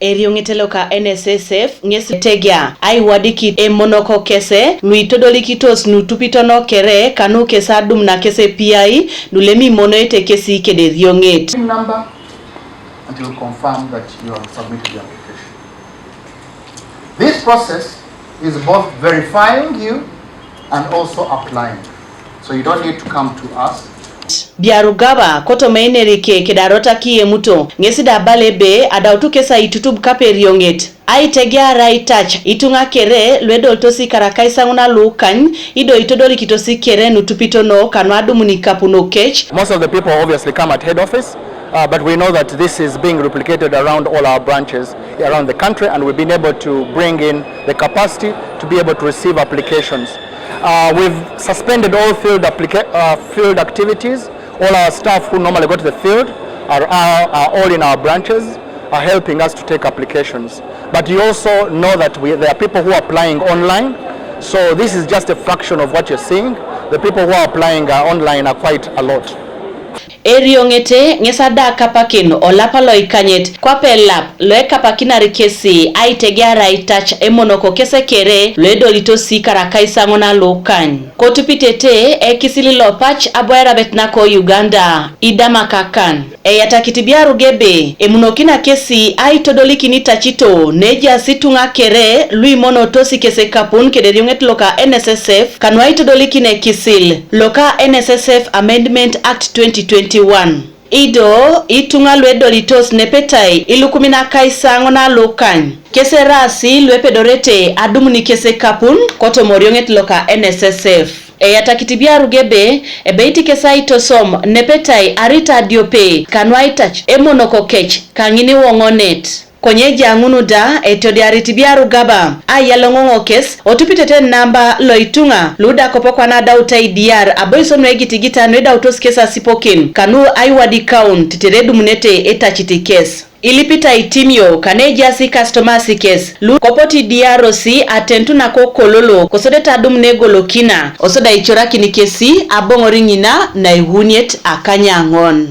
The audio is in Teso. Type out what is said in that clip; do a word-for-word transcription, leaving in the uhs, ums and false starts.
Eriong'ete loka N S S F ŋes etegia aiwadiki emonoko kese luitodolikitos nutupitono kere kanu kese adum na kese piai nulemi monoete kesi kede eriong'et. Number until confirm that you have submitted your application. This process is both verifying you and also applying. So you don't need to come to us. Biarugaba kotoma enerike kedarota kiyemuto ŋesi da bala ebe adautu kesi aitutub kape erioŋet aitegeara aitac ituŋa kere luedolitosi karakaisaŋuna luukany ido itodolikitosi kere nutupitono kanu adumuni kapuno kec. Most of the people obviously come at head office, uh, but we know that this is being replicated around all our branches around the country, and we've been able to bring in the capacity to be able to receive applications. Uh, we've suspended all field, applica- uh, field activities. All our staff who normally go to the field are, are, are all in our branches, are helping us to take applications. But you also know that we, there are people who are applying online, so this is just a fraction of what you're seeing. The people who are applying, uh, online are quite a lot. Erioŋete ŋes ada kapakin olapa loikanyet kwape elap loekapakinar kesi aitegeara aitac emonoko kese kere loedolitosi karakaisaŋona luukany. Kotupitete ekisil lopac abo airabet nako Uganda idamakakan. Eyatakit biarug ebe emunokina kesi aitodolikin itacito nejaas ituŋa kere luimonotosi kese kapun kede erioŋet loka N S S F kanu aitodolikin ekisil loka N S S F Amendment Act twenty twenty-one. Ido ituŋa luedolitos nepetai ilukumin akaisaŋona luukany kese eraasi luepedorete adumuni kese kapun kotoma orioŋet loka N S S F. Eyatakit biarug ebe ebeit kesi aitosom nepetai arit adiope kanu aitac emonoko kec kaŋin iwoŋonet. Konye ejaŋunu da etodiarit biarugaba aiyaloŋoŋokes otupitete namba loituŋa luda kopokwana adautai diar abo isonu egitigita nuedautos kes asipokin kanu aiwadikaun tetere edumunete etacit kes. Ilipita itimio kane ejaas ikastomasi kes lu kopoti diarosi atentu nako kololo kosodete adum negolokina osoda icorakin kesi aboŋori ŋina naiwuniet akanyaŋon.